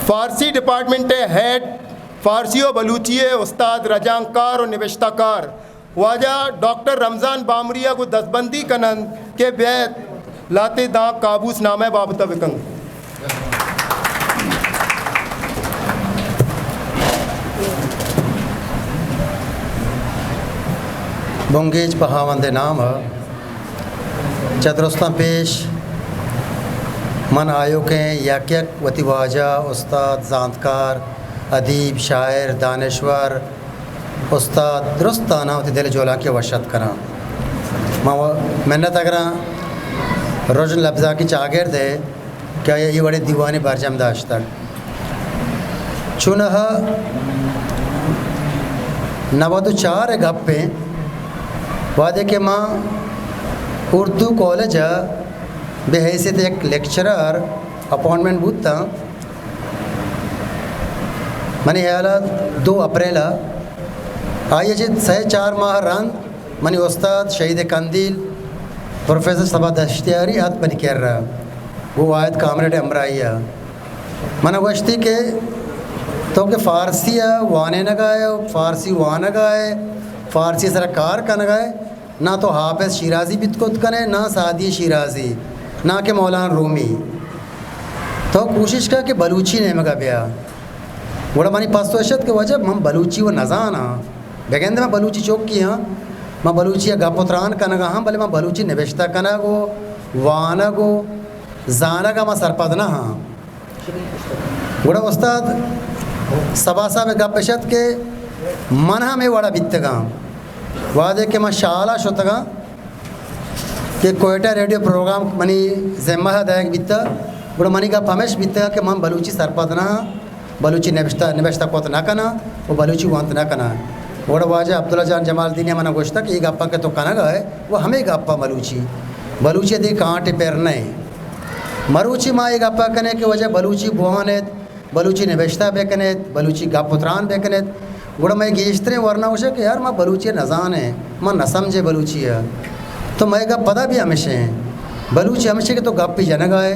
فارسی ڈپارٹمنٹ ءِ ہیڈ، فارسی و بلوچی ءِ استاد، رجانکار و نبشتہ کار واجہ ڈاکٹر رمضان بامری ءَ گوں دزبندی کن انت کہ بیایت لہتے دانک قابوس نامہ ءِ بابت ءَ بہ کنت۔ بنگیج پہ ہاوند ءِ نام ءَ۔ چہ درستاں پیش من آیوکیں یک یک وتی واجہ، استاد، زانتکار، ادیب، شاعر، دانشور، استاد درستاناں وتی دل ءِ جہلانکی ءَ وش اتک کناں۔ من و-، منت ءَ گراں رژن لبزانکی چاگرد ءِ کہ آئی ءَ اے وڑیں دیوانے برجم داشتگ۔ چوناہا نود و چار ءِ گپ ایں، وہدے کہ ما اردو کالج ءَ بہ حیثیت یک لیکچرر اپوائنٹمنٹ بوتاں، منی ہیال ءَ دو اپریل ءَ، آئی ءَ چہ سئے چار ماہ رند منی استاد شہید قندیل پروفیسر صبا دشتیاری ات منی کرا، گوں واحد کامریڈ ہمراہی ءَ۔ من ءَ گوشتی کہ تو کہ فارسی ءَ وانینگ ءَ ئے، فارسی وانگ ءَ ئے، فارسی ءِ سرا کار کنگ ءَ ئے، نہ تو حافظ شیرازی بیت کت کن ئے، نہ سعدی شیرازی، نہ کہ مولانا رومی۔ تو کوشش کن کہ بلوچی نیمگ ءَ بیا۔ گڑا منی پسو اش ات کہ واجہ من بلوچی و نزاناں، بگندے من بلوچی چوکی آں، من بلوچی ءَ گپ و تران کنگ ءَ آں، بلے من بلوچی نبشتہ کنگ و وانگ و زانگ ءَ من سرپد نہ آں۔ گڑا استاد صبا صاحب ءِ گپ اش ات کہ من ہمے وڑا بیتگاں، وہدے کہ من شال ءَ شتگاں کہ کوئٹہ ریڈیو پروگرام منی ذمہ ءَ دئیگ بیتگ، گڑا منی گپ ہمیش بیتگ کہ من بلوچی سرپد نہ آں، بلوچی نبشتہ، نبشتہ کت نہ کناں و بلوچی وانت نہ کناں۔ گڑا واجہ عبداللہ جان جمالدینی ءَ من ءَ گوشتگ کہ اے گپاں کہ تو کنگ ءَ ئے، و ہمے گپ ءَ بلوچی، بلوچی ءَ دگہ کانٹے پر نہ ایں۔ مروچی ما اے گپ ءَ کنیں کہ واجہ بلوچی بوان ایت، بلوچی نبشتہ بہ کن ایت، بلوچی گپ و تران بہ کن ایت، گڑا مئے گیشتریں ورنا گوش ایت کہ یار ما بلوچی ءَ نزان ایں، ما نہ سمجھ ایں بلوچی ءَ۔ تو مئے گپ پدا بھی ہمیش ایں، بلوچی ہمیش ایں کہ تو گپی جنگ ءَ ئے،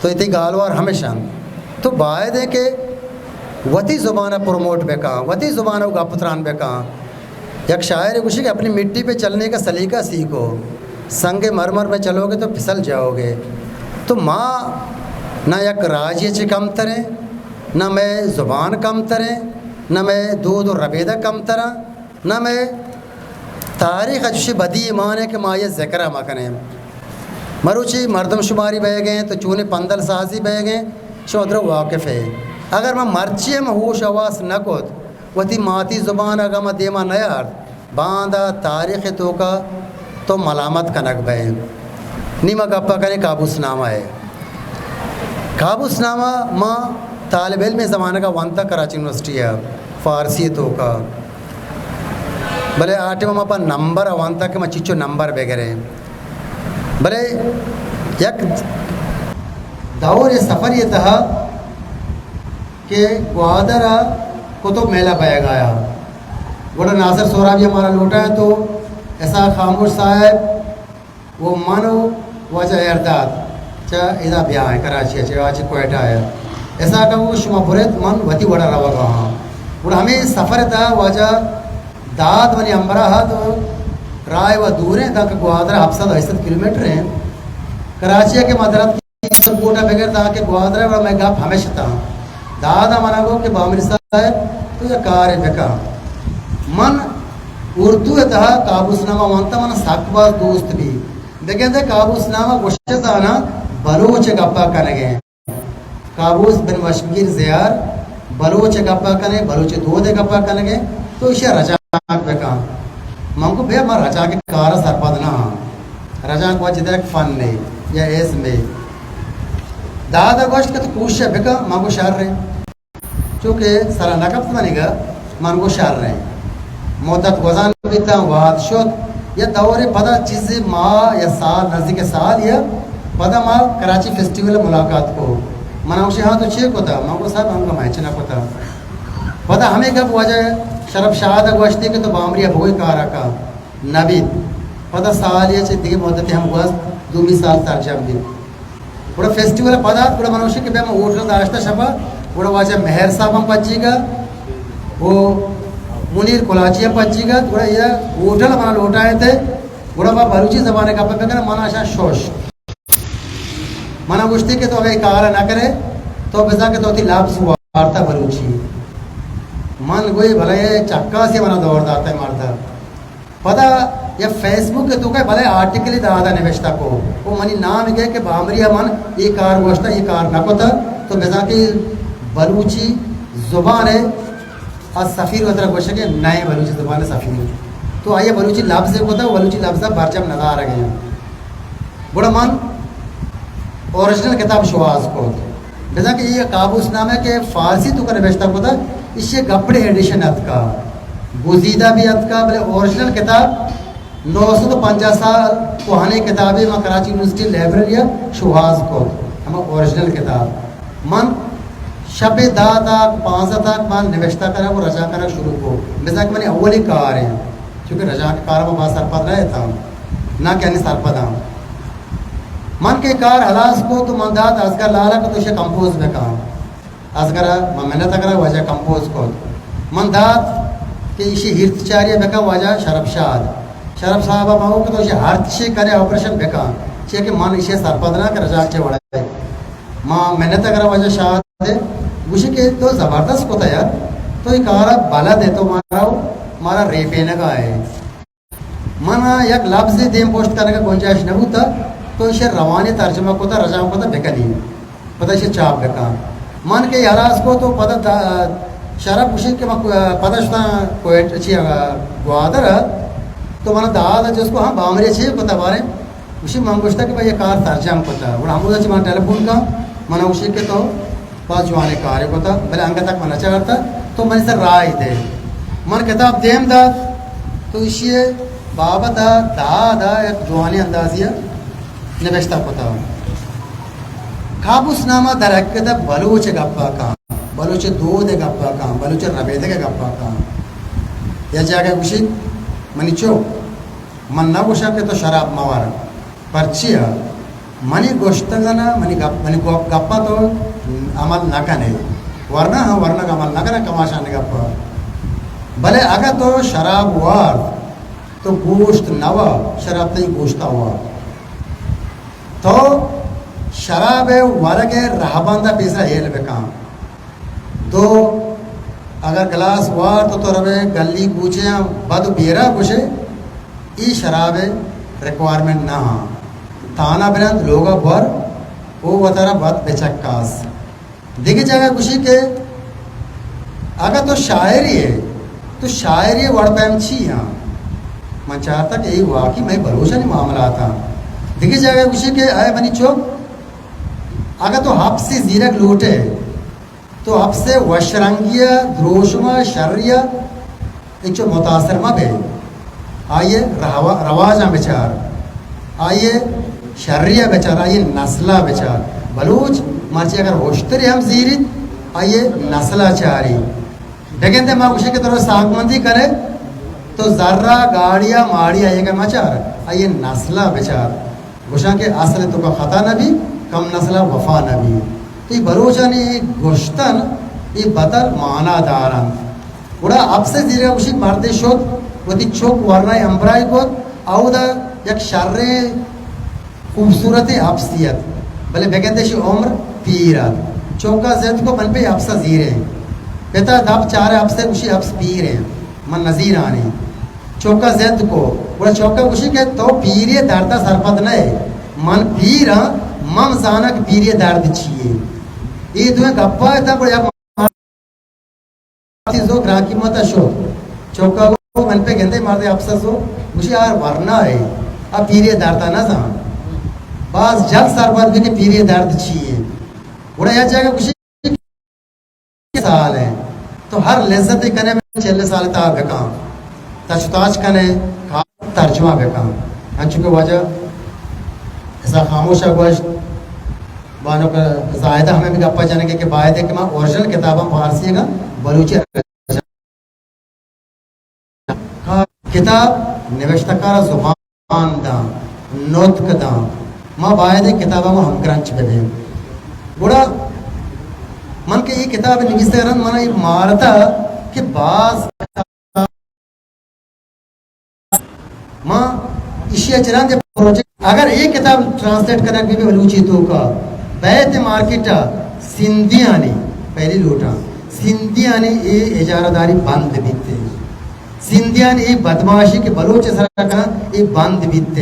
تو تئی گالوار ہمیش انت۔ تو باید ایں کہ وتی زبان ءَ پروموٹ بہ کن، وتی زبان ءَ گپ و تران بہ کن۔ یک شاعرے گوشی کہ اپنی مٹی پہ چلنے کا سلیقہ سیکھو، سنگ مرمر میں چلو گے تو پھسل جاؤ گے۔ تو ما نہ یک راجے چہ کمتر ایں، نہ مئے زبان کمتر ایں، نہ مئے دود و ربیدہ کمتر انت، نہ مئے تاریخ ءَ چوشیں بدی مان ایں کہ ما آئی ءِ ذکر ءَ مہ کنیں۔ مروچی مردم شماری بئیگ ءَ ایں تو چونیں پندل سازی بئیگ ءَ ایں، شما درو واقف ئے۔ اگر ما مرچی ہم ہوش حواس نہ کت، وتی ماتی زبان اگاں ما دیما نیارت، باندا تاریخ توکا تو ملامت کنگ بئے۔ نی ما گپا کنیں قابوس نامہ ءِ۔ قابوس نامہ ما طالب علم زمانگا ونتا کراچی یونیورسٹی ءَ فارسی توکا۔ بلے آ ٹائم ما پہ نمبر ءَ ونتا کہ ما چچو نمبر بگریں۔ بلے یک دور سفر یہ تہا کہ گوادر ءَ کتب میلہ بئیگ ءَ آیا۔ گڑا ناصر سہرابی ہمارا لوٹا ہے تو اسحاق خاموش صاحب و من و واجہ ایرداد چہ ادا بیا ہیں کراچی ءَ، چہ واجہ کوئٹہ ءَ۔ اسحاق ءَ گوشت شما برت من وتی وڑا روگ ءَ آں۔ گڑا ہمے سفر ءِ تہا واجہ داد منی ہمراہ ات و راہ و دور ایں، دانکہ گوادر ہپت سد ہشت سد کلومیٹر ایں۔ کراچی ءَ کہ ما درت سپورٹ ءَ بگر تاکہ گوادر ءَ مئے گپ ہمیش اتاں۔ داد ءَ من ءَ گو کہ بامری صاحب تو یک کارے بکن۔ من اردو ءِ تہا قابوس نامہ وانتا، من سک باز دوست بی۔ بگندے قابوس نامہ گوشت زاناں بلوچ ءِ گپا کنگے۔ قابوس بن وشمیر زیار بلوچ ءِ گپا کنے، بلوچ ءِ دود ءِ گپا کنگے، تو ایشی ءَ رجانک بکن۔ من گو بیا من رجانک کار ءَ سرپد نہ آں۔ رجانک وجہ یک فن اے یا ازم اے۔ داد ءَ گوشت کہ تو کوشش بکن، من گو شر ایں۔ چونکہ سرا نہ کپت منیگا، من گو شر ایں۔ مدت گوزان بیتاں، وہد شت، یا دورے پدا چیزے ماہ یا سال، نزدیک سال یا پدا ما کراچی فیسٹیول ملاقات کو۔ من گوشی ہاں تو چے کتا؟ من گو صاحب ہم گو میں چنا کتا۔ پدا ہمیں گپ واجہ شرف شاد ءَ گوشتی کہ تو بامری ءَ بگوئی کارا کا۔ نہ بیت۔ پدا سالے ءَ چہ دگہ مدتے ہم گوست، دومی سال سرجم بیت۔ گڑا فیسٹیول ءَ پد آت، گڑا من گوشت کہ بیا من ہوٹل ءَ داشتہ شپ ءَ، گڑا واجہ مہر صاحب ہم پجیگ ءَ، او منیر کلاچی ہم پجیگ ءَ، گڑا اے ہوٹل منا لوٹائینت، گڑا ما بلوچی زبان ءَ گپ بکناں، منا اشاں شوش۔ منا گوشتی کہ تو اگہ اے کار ءَ نہ کرے، تو بزاں کہ تو وتی لبز وارتا بلوچی۔ من گوئی بلے چکاسی منا دور داتا مرد ءَ۔ پدا یا فیس بک ءِ توکا بلے آرٹیکلے دادا نوشتہ کو، او منی نام گئے کہ بامری ءَ من اے کار گوشتا، اے کار نہ کتا، تو بزاں کہ بلوچی زبان ءِ آ سفیر وترا گوشے کہ نئے بلوچی زبان ءِ سفیر۔ تو آئی بلوچی لبز کتا، بلوچی لبز برجم ندارگ ءَ۔ گڑا من اوریجنل کتاب شوہاز کت۔ بزاں کہ اے قابوس نامہ کہ فارسی توکا نوشتہ کتا، ایشی گپڑے ایڈیشن اتکا، گزیدہ بھی اتکا، بلے اوریجنل کتاب نو سد و پنجاہ سال کوہنیں کتابے، ما کراچی یونیورسٹی لائبریری ءَ شوہاز کت، ہما اوریجنل کتاب۔ من شپ ءِ دہ تاک، پانزدہ تاک من نوشتہ کنگ و رجانک کنگ شروع کو۔ بزاں کہ منی اولی کار ایں، چونکہ رجانک کار ءَ ما باز سرپد نہ اتاں، نہ کہ انی سرپد آں۔ من کہ کار ہلاس کو تو من دات اصغر لال ءَ کہ تو ایشی کمپوز بکن۔ اصغر ءَ من منت کناں، واجہ کمپوز کت۔ من دات کہ ایشی ہیرت چاری ءَ بکن واجہ شرف شاد۔ شرف صاحب ءَ ما گو کہ تو ایشی ہر چی کنے آپریشن بکن، چیا کہ من ایشی سرپد نہ کہ رجانک چے وڑا۔ ما منت کناں واجہ شاد ءَ، گوشی کہ تو زبردست کتا یار، تو اے کار ءَ بلد ئے، تو مارا، مارا ریپینگا ئے۔ من ءَ یک لبزے دیم پشت کنگ ءِ گنجائش نہ بوتا، تو ایشی روانی ترجمہ کتا، رجانک کتا بکنی، پدا ایشی چاپ بکن۔ من کہ ہلاس کو تو پدا دا-، شرف گوشی کہ من پدا شتاں کوئٹ-، چی، گوادر ءَ، تو من داد جست کو، ہاں بامری چی کتا بارے؟ گوشی من گوشتا کہ بھئی اے کار ترجم کتا۔ گڑا ہمودا چہ من ٹیلیفون کن، من گوشی کہ تو باز جوانیں کارے کتا، بلے انگت تک من نہ چارتا، تو منی سر راہ دے۔ من کتاب دیم دات، تو ایشی بابت ءَ داد ءَ یک جوانیں اندازے ءَ نبشتہ کتا۔ قابوس نامہ در حقیقت بلوچ ءِ گپا کاں، بلوچ ءِ دود ءِ گپا کاں، بلوچ ءِ ربیدگ ءِ گپا کاں۔ یک جاگہ گوشی، منی چک، من نہ گوشاں کہ تو شراب مہ ور۔ پرچیا؟ منی گوشتگ ءَ نہ، منی گپ، منی گپ، گپاں تو عمل نہ کن ئے۔ ورنا ہاں، ورنگ عمل نہ کناں کماشانی گپ ءَ۔ بلے اگاں تو شراب وارت، تو گوشت نہ وا، شراب تئی گوشت ءَ وا۔ تو شراب ءِ ورگ ءِ رہبند ءَ پیسرا ہیل بکن۔ دو، اگر گلاس وارت تو روے گلی کوچیاں بد و بیرا گوشے، ای شراب ریکوائرمنٹ نہ ہاں۔ تانا بنند لوگا بور، او وتارا بد بچکاس۔ دگہ جاگہ گوشی کہ اگر تو شاعری ہے، تو شاعری وڑ پیم چی ہاں؟ من چارتا کہ ای واقعی مئے بلوچانی معاملات ہاں۔ دگہ جاگہ گوشی کہ اے منی چک، اگر تو حبسی زیرگ لوٹے، تو اپس ءِ وش رنگی ءَ، دروشم ءَ، شری ءَ انچو متاثر مہ بئے۔ آئی ءِ رہوا-، رواجاں بچار، آئی ءِ شری ءَ بچار، آئی ءِ نسل ءَ بچار۔ بلوچ مرچی اگر ہشترے ہم زیریت، آئی ءِ نسل ءَ چاری۔ بگندے ما گوشیں کہ ترا ساہگمندی کنے، تو زر ءَ، گاڑی ءَ، ماڑی ءَ، آئی ءَ مچار، آئی ءِ نسل ءَ بچار۔ گوشاں کہ اصل توکا خطا نہ بی، کم نسلا وفا نہ بی۔ تو اے بلوچانی اے گوشتن، اے بتل مانا دار انت۔ گڑا اپس ءِ زیرا گوشی مردے شت، وتی چک ورنا ہمبراہی کت، اودا یک شریں خوبصورتیں اپسی ات، بلے بگندے شی عمر پیر ات۔ چوکا زد کو من پہ اپسا زیریں۔ پتا دپ چارے اپسے گوشی اپس پیریں، من نزیرانی۔ چوکا زد کو، گڑا چوکا گوشی کہ تو پیری دردا سرپد نہ ئے، من پیر آں، من زاناں کہ پیری درد چی ئے۔ اے دوئیں گپا اتاں، گڑا یک مرد زو گرانکی متا شو۔ چوکا گو من پہ گندے مردے اپسا زو، گوشی آر ورنا ئے، آ پیری دردا نہ زان۔ باز جلد سرپد بی کہ پیری درد چی ئے۔ گڑا یک جاگہ گوشی سال ہیں، تو ہر لذت کنے میں چل سال تا بکاں، تچ تاچ کنے، ترجمہ بکاں۔ انچو کہ واجہ اسحاق خاموش ءَ گوشت، بانک زاہدہ ہمے بھی گپا جنگے کہ باید ہے کہ ما اوریجنل کتاباں فارسی گا بلوچی کتاب نوشتہ کار زبان داں، نطق داں، ما باید ایں کتاباں ما ہمگرنچ بہ بیں۔ گڑا من کہ اے کتاب نویسگ رند، منا اے مارتا کہ باز ما ایشی ء چہ رند پروجیکٹ، اگر اے کتاب ٹرانسلیٹ کنگ بہ بی بلوچی توکا، بیت مارکیٹ ء سندھیانی، پہلی لوٹاں، سندھیانی اے اجارہ داری بند بیت۔ سندھیانی اے بدمعاشی کہ بلوچ سرا کناں، اے بند بیت۔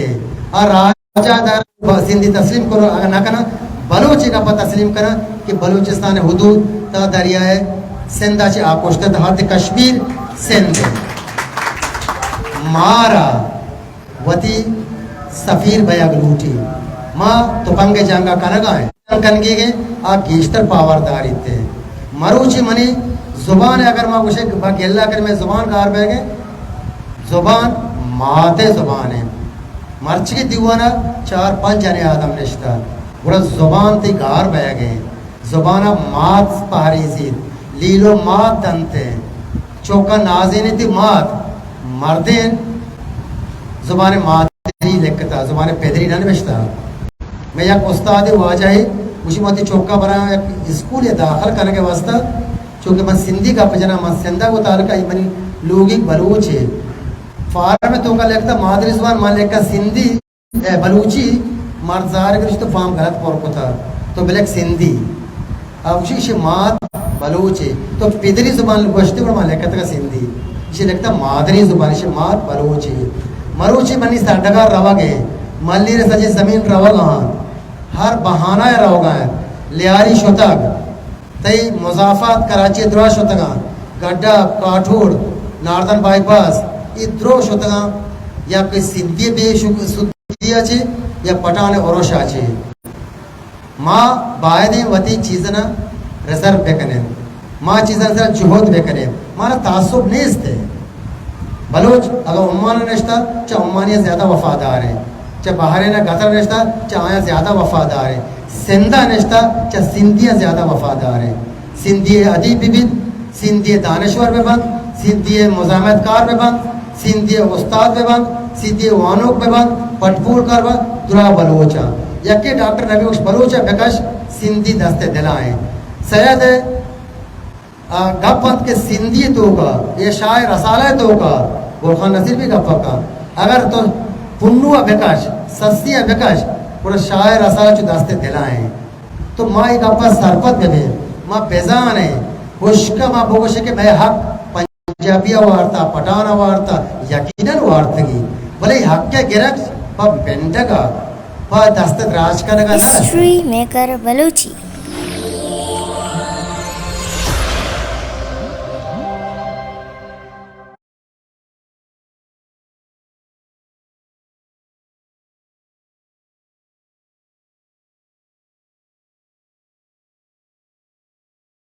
آ راج جا دار با سندھی تسلیم کنو، اگر نہ کناں، بلوچ اے گپا تسلیم کناں کہ بلوچستان حدود تا دریائے سندھ ء چہ آکوشتہ تا حد کشمیر سندھ۔ مارا وتی سفیر بیگ لوٹی۔ ما تپنگ جنگا کنگا ہیں۔ کنگی گے آ گیشتر پاور داریت۔ مروچی منی زبان اگر ما گوشے با گلہ کر میں زبان گار بیگے، زبان مات ء زبان ء۔ مرچی دیوان ء چار پنچ جنے آدم نشتہ، گڑا زبان تئی گار بئیگ ء۔ زبان ء مات پہریزیت، لیلو مات دنت ء۔ چوکاں نازینیت تئی مات، مردین زبان مادری لکھتا، زبان پدری نہ نوشتہ۔ میں یک استاد واجہ ہے، گوشی من تئی چوکا برا یک اسکول داخل کنگ واسطہ، چونکہ من سندھی گپ جناں، من سندھ ء گوں تعلق ء، منی لوگی بلوچ ہے۔ فارم ء توکا لکھتا مادری زبان، من لکھا سندھی، اے بلوچی۔ مرد ظاہر گرش تو فارم غلط پر کتا، تو بلک سندھی۔ اب گوشی ایشی مات بلوچ ہے، تو پدری زبان گوشتے گڑا من لکھتا سندھی۔ ایشی لکھتا مادری زبان، ایشی مات بلوچ ہے۔ مروچی منی سرڈگار روگ ہے، ملیر سجے زمین روگ آں، ہر بہانہ روگ آں، لیاری شتگ۔ تئی مضافات کراچی ء درا شتگاں، گڈا، کاٹھوڑ، ناردرن بائی پاس، اے درو شتگاں، یا کہ سندھی بے شک-، سدی ء چے یا پٹھان ء اروش ء چے۔ ما باید ایں وتی چیزاں ریزرو بکنیں، ما چیزاں سر جہد بکنیں، مارا تعصب نیست ہے۔ بلوچ اگر عمان ء نشتہ، چہ عمانی زیادہ وفادار ہیں، چہ بحرین ء قطر نشتہ، چہ آیاں زیادہ وفادار ہیں۔ سندھ ء نشتہ، چہ سندھیاں زیادہ وفادار ہیں۔ سندھی ادیب بہ بیت، سندھی دانشور بہ بنت، سندھی مزاحمت کار بہ بنت، سندھی استاد بہ بنت، سندھی وانوک بہ بنت، پٹپول کار بہ بنت، درا بلوچ ء۔ یکے ڈاکٹر نبی بخش بلوچ ء بکش، سندھی دست دلا ہیں۔ سید ء آ گپ انت کہ سندھی ء توکا یا شاعر رسالہ ء توکا گل خان نصیر بھی گپ کن۔ اگر تو پنو ء بکش، سسی ء بکش، گڑا شاعر رسالہ چو دست دلا ہیں۔ تو ما اے گپ ء سرپد بہ بیں، ما بزان ایں، ہشک ء ما بگوش کہ مئے حق پنجابی ء وارتا، پٹھان ء وارتا، یقیناً وارتگی، بلے حق ء گرگ پہ پنڈگ ء، پہ دست دراج کنگ ء نہ۔ History maker Balochi.